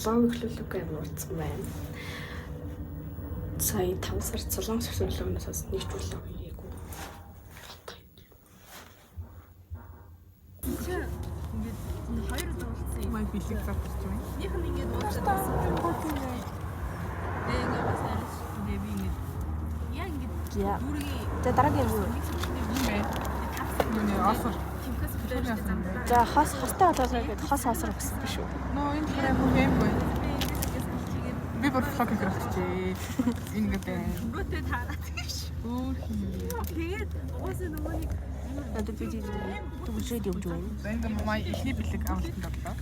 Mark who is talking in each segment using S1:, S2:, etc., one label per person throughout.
S1: Vlog эхлүүлэхгүй амар утсан байна. Сая 5 сард Солонгос гэсэн vlog-наас нэг ч vlog хийгээгүй.
S2: Ингээд хоёр удаа уулзсан юм.
S3: Май бэлэг завтарч байна.
S2: Эхнийх нь ингээд уулзаад байсан. Тэгээ ингээд бас арай тэгээ би ингээд яа ингээд дүүргийн
S1: За дараагийн юм.
S3: Юм бэ? Юуны осор.
S2: тэмхээс хүлээж замдаа.
S1: За хос хостой болоосоо гээд хос хосор гэсэн биш үү?
S3: Нөө энэ болохоор бүр юм бай.
S2: Би ингээд ингээд салчигээд
S3: Би бүр vlog хийх болчихжээ. Энэ ингээд байна.
S2: өнгөтэй таарад гэж.
S3: Өөр хий.
S2: Тэгээд угаасаа нөгөө нэг
S1: Одоо би дүгжээд явж байна.
S3: За энэ май эхний бэлэг авалтанд орлоо.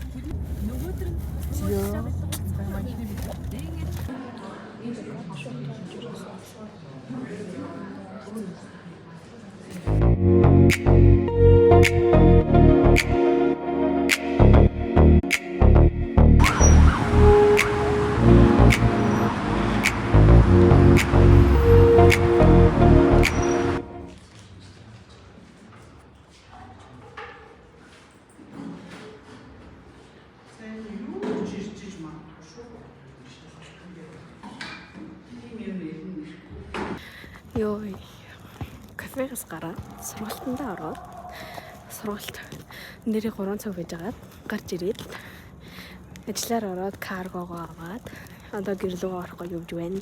S2: нөгөөдөр нь
S1: Зөө.
S3: За май эхний бэлэг.
S2: тэгээд ингээд
S1: Йой. Кафегаас гараад сургалтандаа ороод сургалт нэрээ 3 цаг байж байгаад гарч ирээд ажиллаар ороод каргогоо аваад одоо гэр лүүгээ орохгүй явж байна.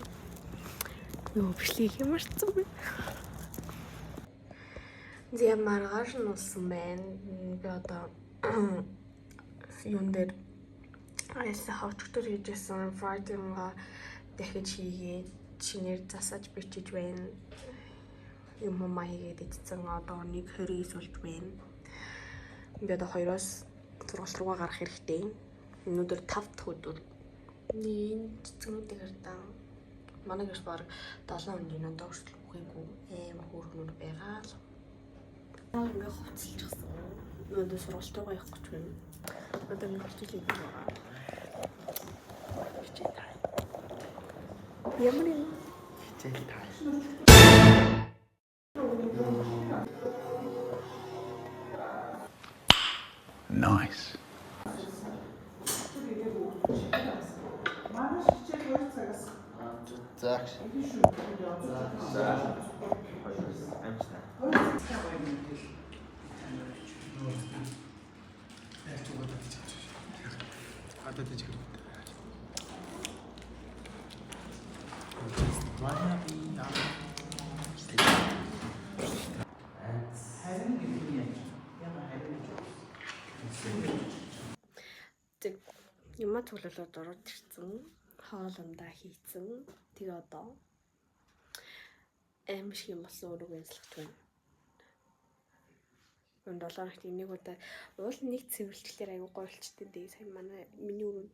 S1: Йоо, бичлэг юмарцсан бэ. Зя маргааш нь болсон байна. Би одоо юун дээр аясаа хавчтөр хийжсэн writing-а дахиж хийгээд шинээр засаж бичиж байна. Юм юм хийгээд идсэн одоо 1:29 болж байна. Би одоо 2-оос сургалт руугаа гарах хэрэгтэй. Өнөөдөр 5 дахь өдөр. Энэ цэцгнүүдийг хардаа манай гэрс баг 7 өдрийн одоо хүртэл үхээгүй амар хөөрхнүүд байгаа л. Ингээ хувцалчихсан. Одоо сургалт руугаа явах гэж байна. Одоо ингээ хичээл хийж байгаа. Хичээл таа. Ямар юм?
S4: Хичээл таа.
S5: Nice.
S4: За. За. Амжна.
S1: Тэг юмаа цуглуулад ороод ирсэн. Хоол ундаа хийцэн. Тэгээ одоо аим шиг юм болсон өрөг янзлах байна. Өн 7 хоногт нэг удаа уул нэг цэвэрлэхлээр аягүй гоё болчихдээ дээ. Сая манай миний өрөө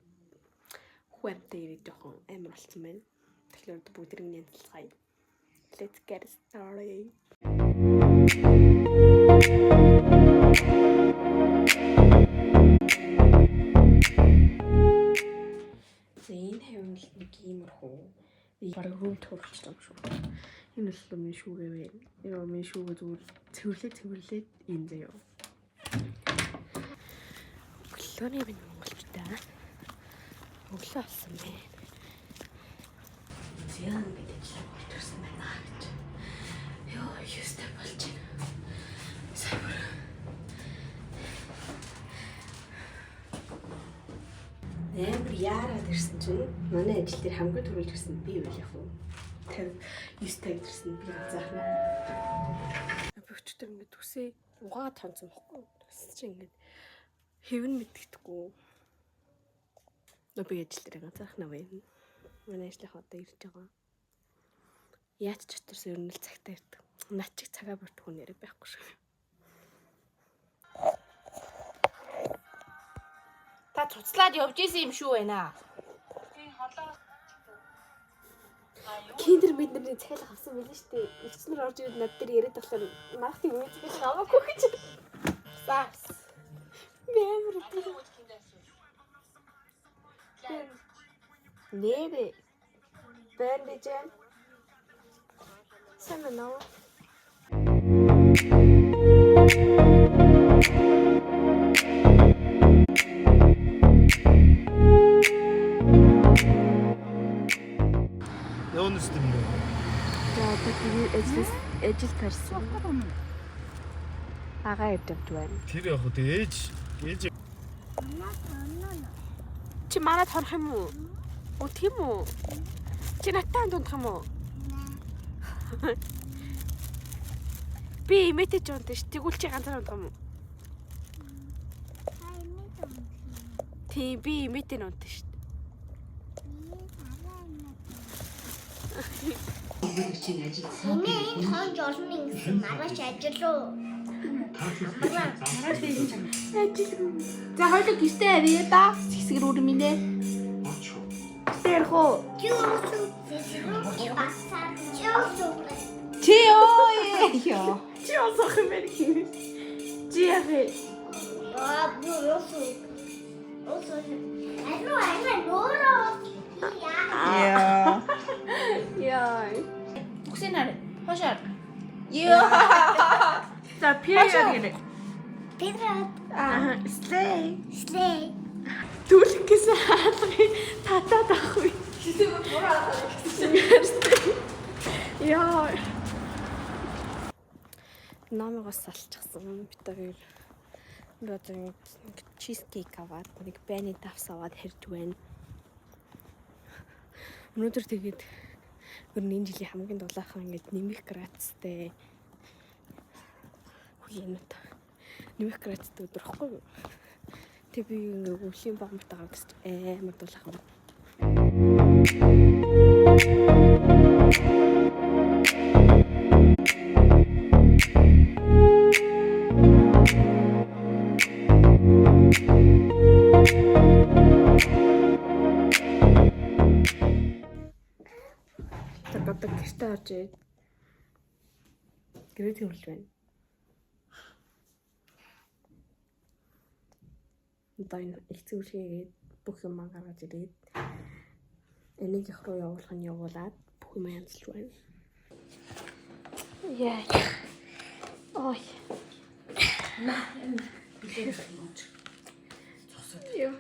S1: хүү амтай ирээд жоохон амар болцсон байна. Тэгэхээр одоо бүгд тэрийг янзлцгаая. Let's get started. За энэ хавьд нэг иймэрхүү бараг room tour болчихсон юм шүү. Энэ бол миний шүүгээ байна. Йоо миний шүүгээ зүгээр цэвэрлээ цэвэрлээд энэ заяа. Өглөөний минь монголчтой. Өглөө болсон байна. Зян бид ажиллаа болж ирсэн байна гэж. Йоо, юустай болж байна. Сайн бүр. Амар яарад ирсэн чинь манай ажил дээр хамгийн түрүүлж ирсэн би байл яг уу. 59 50 ирсэн би ганцаархнаа. Би өчтөр ингээд үсээ угаа тонцсон бохгүй. Тэгсэн чинь ингээд хэвэн мэддэхгүй. Би ажил дээр ганцаархнаа байна. Манай ажлынхаа одоо ирж байгаа. Яаж ч чатарсан ер нь л цагтаа ирдэг. Над чиг цагаа бүрт хүн яриа байхгүй шүү.
S6: Та цуцлаад явж исэн юм шүү байна.
S1: Киндер бид нарны цахилгаан авсан байлээ шүү дээ. Игч нар орж ирээд над дээр яриад болохоор манайх тийм үе цахилгаан аваагүй гэж.
S6: Саас.
S1: Би амар өдрөө. Нэрээ. Бэндэж. Сайн байна уу?
S7: Бонус юм бэ?
S1: За одоо би ажил тарсан. Агаа ирдэмт байна.
S7: Тэр яг хөө тэг ээж ээж
S1: Чи манад хорох юм уу? Оо тийм үү? Чи надтай хамт унтах юм уу? Би эмээтэй ч унтана ш. Тэгвэл чи ганцаар унтах юм уу? Тийм би эмээтэй нь унтана ш.
S8: Эмээ энэ хонж олно гэсэн маргааш ажил руу.
S6: За хоёул гэртээ харъя да. Хэсгэр үрминэ. Гэртээ ярих уу?
S8: Чи өөрсөө басаа. Чи өөрсөө.
S6: Чи ёо ёо.
S1: Чи олох юм бэ гинэ. Чи яах вэ?
S8: Аа би өөрсөө. Өөрсөө. Алуу алуу нөөрөө. Яа.
S1: Яа.
S6: Үгсийг хар. Хошоор. Ёо.
S1: За period гинэ.
S8: Петрат.
S1: Аа, slay.
S8: Слей.
S1: Түлх гэсэн хаалгыг татаад авах уу? Яа. Номоогоос салчихсан. Бид хоёр би одоо нэг чизкейк аваад нэг байны давс аваад хэрж байна. Өнөөдөр тэгээд ер нь энэ жилийн хамгийн дулаахан ингээд нэмэх градустай. Үгүй энэ удаа нэмэх градустай өдөр ихгүй юу? Тэг би ингээд өвлийн баг мат авах гэж амар дулаахан байна. Тэр одоо гэртээ орж ирээд гэрээ тэмэглэж байна. Одоо энэ их зүйлгээгээд бүх юм маань гаргаж ирээд энийг их руу явуулах нь явуулаад бүх юм янзлж байна. Яа. Ой. Йоо.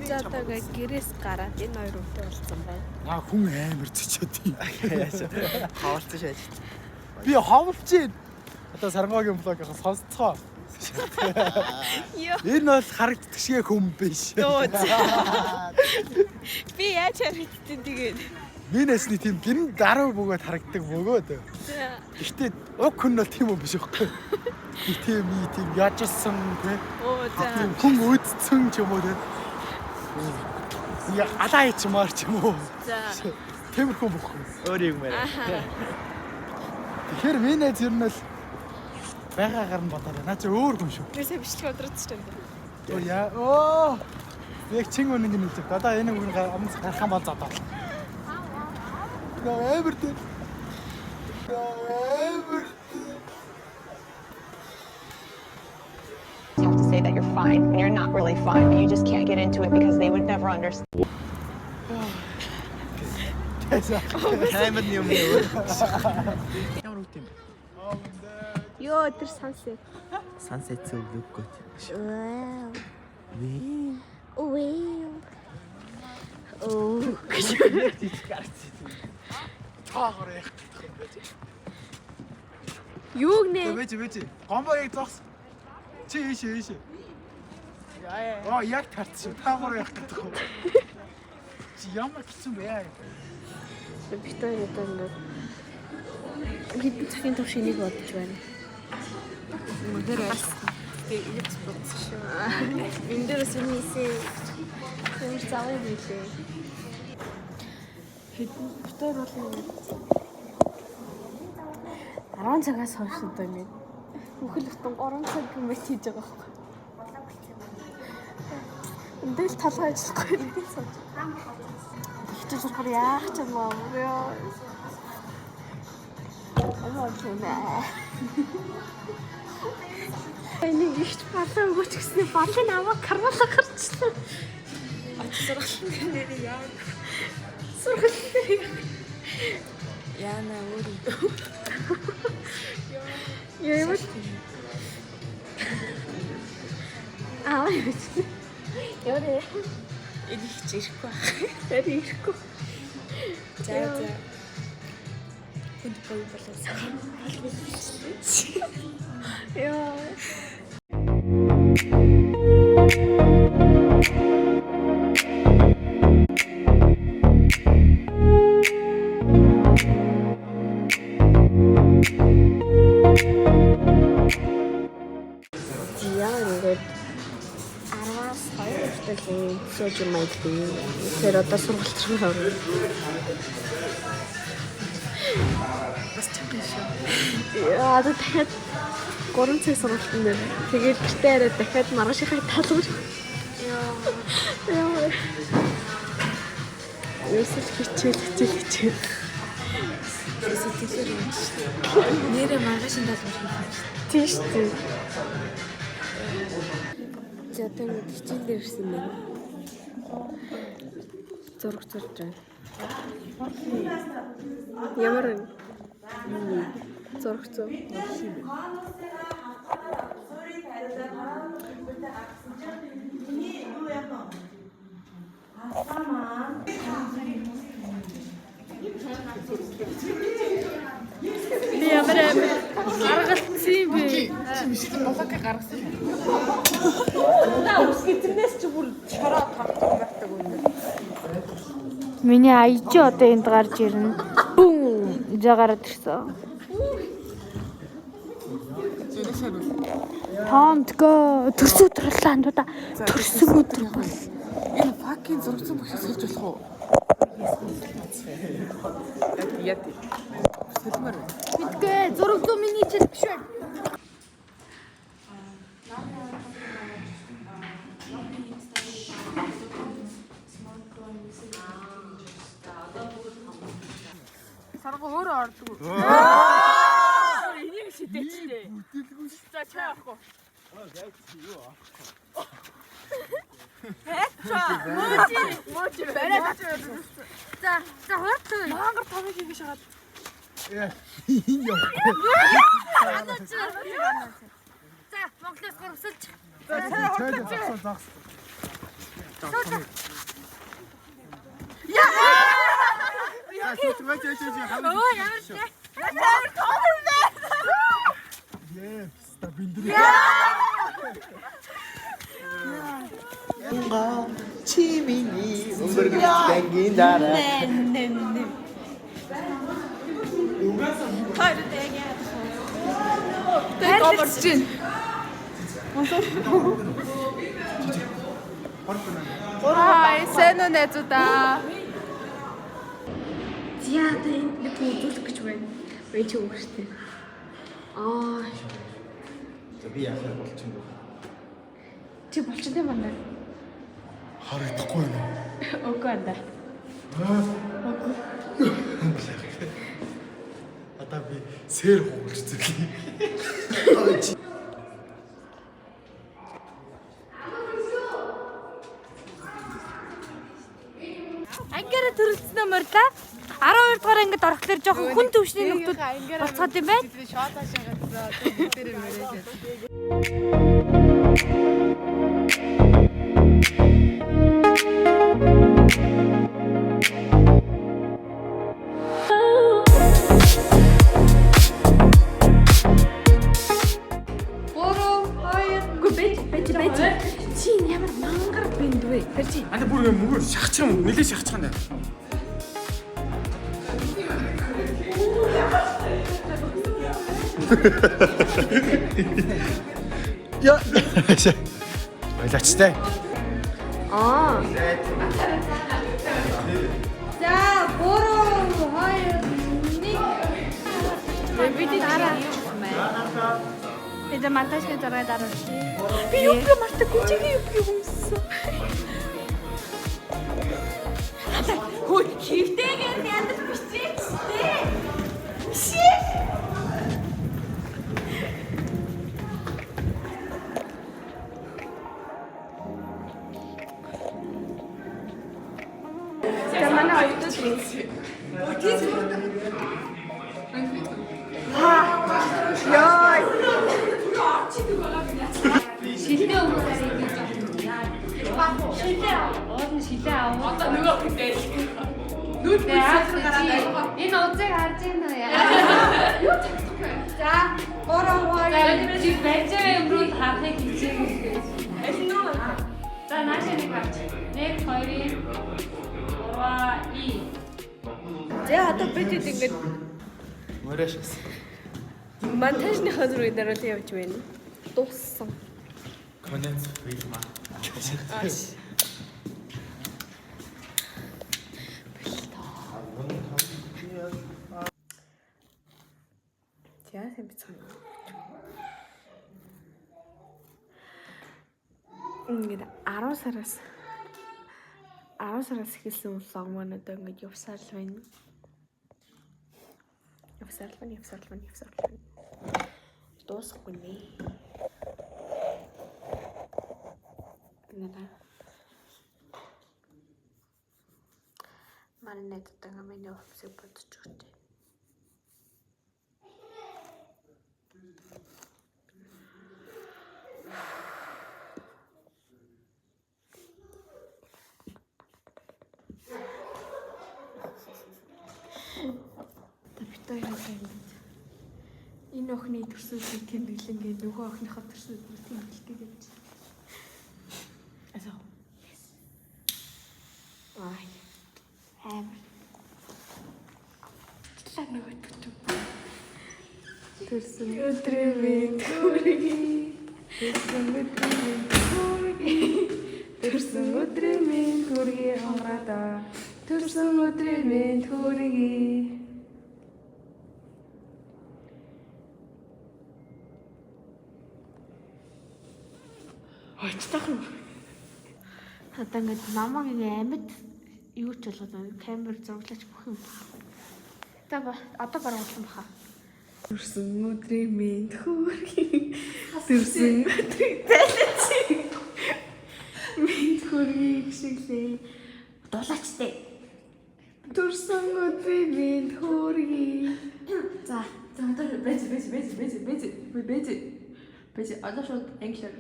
S1: За одоо ингээ гэрээс гараад энэ хоёр өвдөө болсон байна.
S9: Аа хүн амар цочоод юм.
S4: Хавалцсан шааж.
S9: Би ховлж байна. Одоо сарнгогийн блог ахаа сонсцгоо.
S1: Йоо.
S9: Энэ бол харагддаг шиг хүн биш.
S1: Би яаж харагдтiin тэгээд.
S9: Минь эсний тийм гэрэн даруй бөгөөд харагддаг бөгөөд. Гэхдээ уг хүн бол тийм хүн биш байхгүй. Би тийм и тийм яжсан тий.
S1: Оо за.
S9: Тийм хүн үүдцэн ч юм уу тий. Я алаа ичмаар ч юм уу.
S1: За.
S9: Тиймэрхүү бүхэн.
S4: Өөр юм байна.
S9: Тэгэхээр миний найз ер нь бол байгаагаар нь бодоод байна. Наа чи өөр хүн шүү.
S1: Би сая бичлэг өдрөц ч юм.
S9: Оо яа. Оо. Яг чин үнэн гэнэ хэлж. Одоо энэ үгэн амс гарах юм бол зодоо. Яа амар дээ. Яа амар.
S10: You have to say that you're fine when you're not really fine, but you just can't get into it because they would never understand.
S4: Таймд юм өөр. Ямар үт юм бэ?
S1: Йоо тэр sunset.
S4: Sunset so look good.
S8: Wow.
S4: Ви.
S8: Wow. Оо.
S9: Таагар яах гэх юм бэ?
S1: Юу гинэ?
S9: Бэж бэж. Гомбо яг зогс. Чи ийшээ ийшээ. Оо яг тарцсан. Таагар яах гэх юм. Чи ямар хэцүү бэ?
S1: Бид хоёр одоо ингээд хэдэн цагийн турш энийг бодож байна.
S3: Үнээр тэгээ ингэж бодсон шүү.
S1: Энэ дээрээс юм хийсэн. Ямар зав юм билээ. Хэдэн бид хоёр бол ингээд 10 цагаас хойш одоо ингээд бүхэл бүтэн 3 цаг юм хийж байгаа байхгүй. Эндэл толгой ажиллахгүй нэг сууж. Тэгчих сурахаар яах ч юм аа. Омоо чүнэ. Энийг ихч балаа өгөөч гэснээр балын аваа кармалаа гарчлаа.
S3: Очиж сургалтын дээр нэрээ яа.
S1: Сургалтын дээр
S3: Яна өөр юм.
S1: яа юм. Аа юу ч. Яа.
S3: Энийг чи ирэхгүй байх.
S1: Тэр ирэхгүй.
S3: За за. Хүнд буй болоосаа.
S1: Яа. За ингээд 10-аас 2 хүртэл сууж юм аялаа. Тэгэхээр одоо сургалт руу орно.
S3: Бас чанга шүү.
S1: Яа, одоо дахиад 3 цаг сургалтын дээр. Тэгээд гэртээ хараад дахиад маргаашийнхаа даалгавар.
S3: Яа.
S1: Яа. Ерөөсөл хичээл хичээл хичээл.
S3: Сэтгэлээр юм шүү. Нэрээ маргаашин даалгавар хийх юм шүү.
S1: Тийм шүү дээ. За одоо ингээд хичээл дээр ирсэн байна. Зураг зурж байна. Ямар вэ? Зураг зур.
S6: Би ямар амар аргалцсан юм бэ?
S9: Чи миштэй блог гаргасан юм.
S6: Миний аяжи одоо энд гарч ирнэ. Бүүм! За гараад ирсэн. Тоомтгоо төрсөн өдөр боллоо андуудаа. Төрсөн өдөр бол.
S9: Энэ fucking зургацсан багшаас хэлж болох уу? Яа тий. Сэлмэр байна.
S6: Мэдгүй зураг зүү миний хичээл биш байна.
S2: Сарга өөрөө ордог. Энийг шидээчтэй. За чай авахгүй. Мөөч мөөч барай.
S6: За за хурдлаа.
S2: Мангар томыг хийх шагаад.
S9: Энэ явахгүй.
S6: За Монголоос гурвсалж.
S9: Чай зогсоо зогс. Яа!
S6: Өө ямар ч.
S2: Амар том юм бэ.
S9: Яа, пста бэндэр.
S4: Чи миний өнгөргөж дангийн дараа.
S2: Тэг гоморч чинь. Хай, сайн уу найзуудаа.
S1: За одоо энд нэг хүн үзүүлэх гэж байна. Мэн чи өгөртэй. Аа,
S9: За би яхаа болчихно.
S1: чи болчихсон юм байна.
S9: Харагдахгүй байна.
S1: Үгүй анда.
S9: Одоо би сэр хугалж зүглээ.
S6: Ангиараа төрөлцснөө морилаа. 12 дугаар ангид орохлоор жоохон хүн төвшний нөхдүүд болцоод юм байна.
S2: Би шоолоо шагаад бүгдээрээ мөрөөд.
S1: Үгүй бэж бэж бэж. Чи энэ ямар мангар бэнд вэ? Тэр чи
S9: Анда бүр юм мөнгөөр шахчих юм, нэлээ шахчих юм да. Яа. Ойлаачтай.
S1: Аа.
S6: За 3 2 1
S2: Бид дараа.
S6: Бид монтажны зураг даруулчих.
S1: Би юбка мартаггүй чигээ юбка өмссөн.
S2: Хөө хөвтэйгээр ядаж бичээч тээ.
S1: Манай өдөр Яа.
S2: Шилээ хүмүүс арай ингэж авах. Шилээ уул нь шилээ авах. Одоо нөгөө хөдөл. Нүд бүсээр гараад энэ узыг харж байна уу яа? Юу чадахгүй. За 3 2 чи байж байгаа юм руу харахыг хичээх гэж. Аль нь үү? За наашаа нэг харч. 1 2 3 и.
S1: За одоо бид ингэж
S4: Мөрөөшөөс.
S1: монтажны газар руу даруул явж байна. Дууссан.
S4: Конец фильма.
S1: Ааш. За сайн бицгаана. Ингээд 10 сараас эхэлсэн vlog маань одоо ингээд явсаар л байна. Явсаар л байна, явсаар л байна, явсаар л байна. Дуусахгүй нэ. Надаа. Манай найзуудаа миний хувцсыг бодож өгч байна. Та бид хоёр одоо ингэж энэ охины төрсөдийг тэмдэглэн гээд нөгөө охиныхоо төрсөдийг тэмдэглэх гэж явж байна. Асаа. Ай. Амар. Члаа нөгөө төтөв. Төрсөн өдрийн мэнд хүргэе. Төрсөн өдрийн мэнд хүргэе. Төрсөн өдрийн мэнд хүргэе хонгороо. Төрсөн өдрийн мэнд хүргэе. Очтох юм. Одоо ингээд намайг ингээ амьд юу ч болгоод байна. Камер зураглаач бүх юм. Одоо одоо бараг болсон баха. Төрсөн өдрийн мэнд хүргэе. Төрсөн өдрийн зайлаач. Мэнд хүргэе гişгэлээ. Дулаачтай. Төрсөн өдрийн мэнд хүргэе. За.
S6: За одоо байж байж байж байж байж байж байж одоо шууд англиар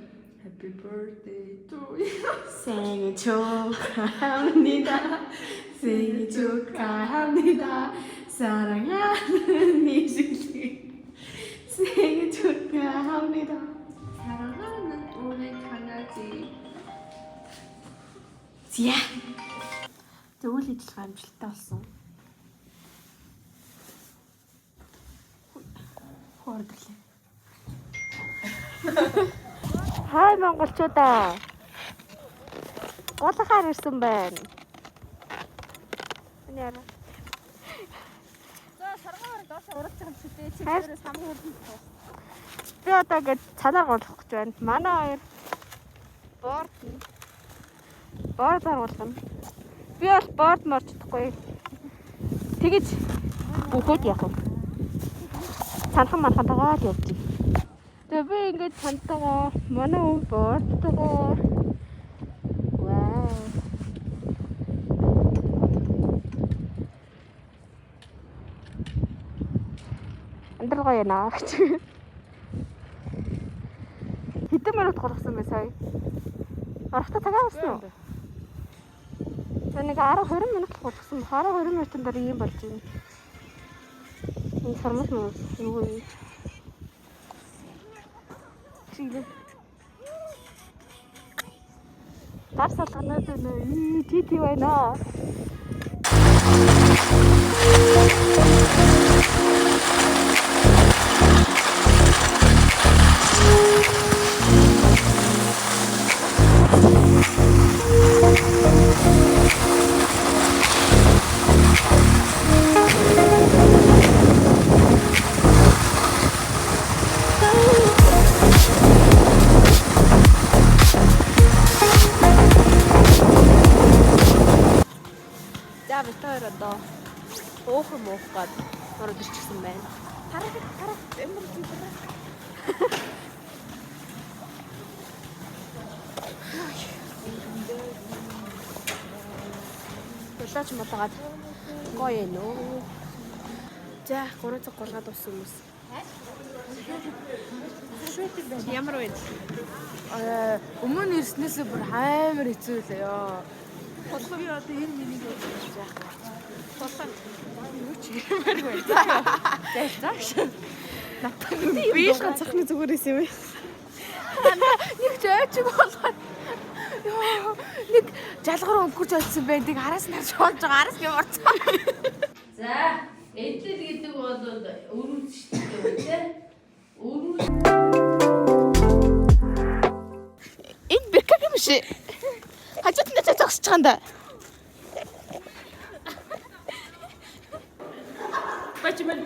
S6: Happy birthday to you.
S1: 생일 축하합니다. 생일 축하합니다. 사랑하는 이실리 생일 축하합니다.
S6: 사랑하는 우리 강아지.
S1: За. Тэгвэл ажиллагаа амжилттай болсон. Хоордлээ. Хай монголчуудаа. Гулахаар ирсэн байна. Энэ яра.
S2: За шаргаар доош уралж байгаа юм шиг дээ. Чи дээрээс хамгийн хурдан.
S1: Би одоо ингэж цанаар гулгах гэж байна. Манай хоёр board board оор гулгана. Би бол board морч чадахгүй. Тэгэж бүхээд явах юм. Цанхан манхантайгаа л явж байна. Тэгээ би ингэж цантайгаа манай хүн board тойгоо. Вау. Амьдрал гоё яана гэж. Хэдэн минут гулгасан бэ сая? Орохдоо цагаан болсон уу? За нэг 10 20 минут гулгасан баг. 10 20 минутын дараа ийм болж байна. Энэ сармал мөн юу вэ? Чиглээ. Гар салганаад байна. Ий ти ти байна. За бид хоёр одоо уух юм уух гээд ороод ирчихсэн байна. Тарах тарах ямар зүйл бэ? Дулаач мулаагаад гоё юм нөө. За 3 цаг гулгаад дууссан хүмүүс. Ямар вэ?
S3: Өмнө ирснээсээ бүр амар хэцүү лээ ёо.
S1: Би одоо энэ миний яах вэ? Тулхан юу ч ярмааргүй.
S3: За за.
S1: Би л ганцаархны зүгээр исэн юм бэ?
S3: Нэг ч ойчиг болгоод ёо нэг жалгар өнгөрч очсон байх. Тэг араас нь харж болж байгаа. Араас нь орцсон.
S2: За, эдлэл гэдэг бол өрүүлжтэй үү те? Өрүүл
S6: Энэ бэкак юм шиг. Хажууд нь зогсож байгаа юм да.
S1: Бачман.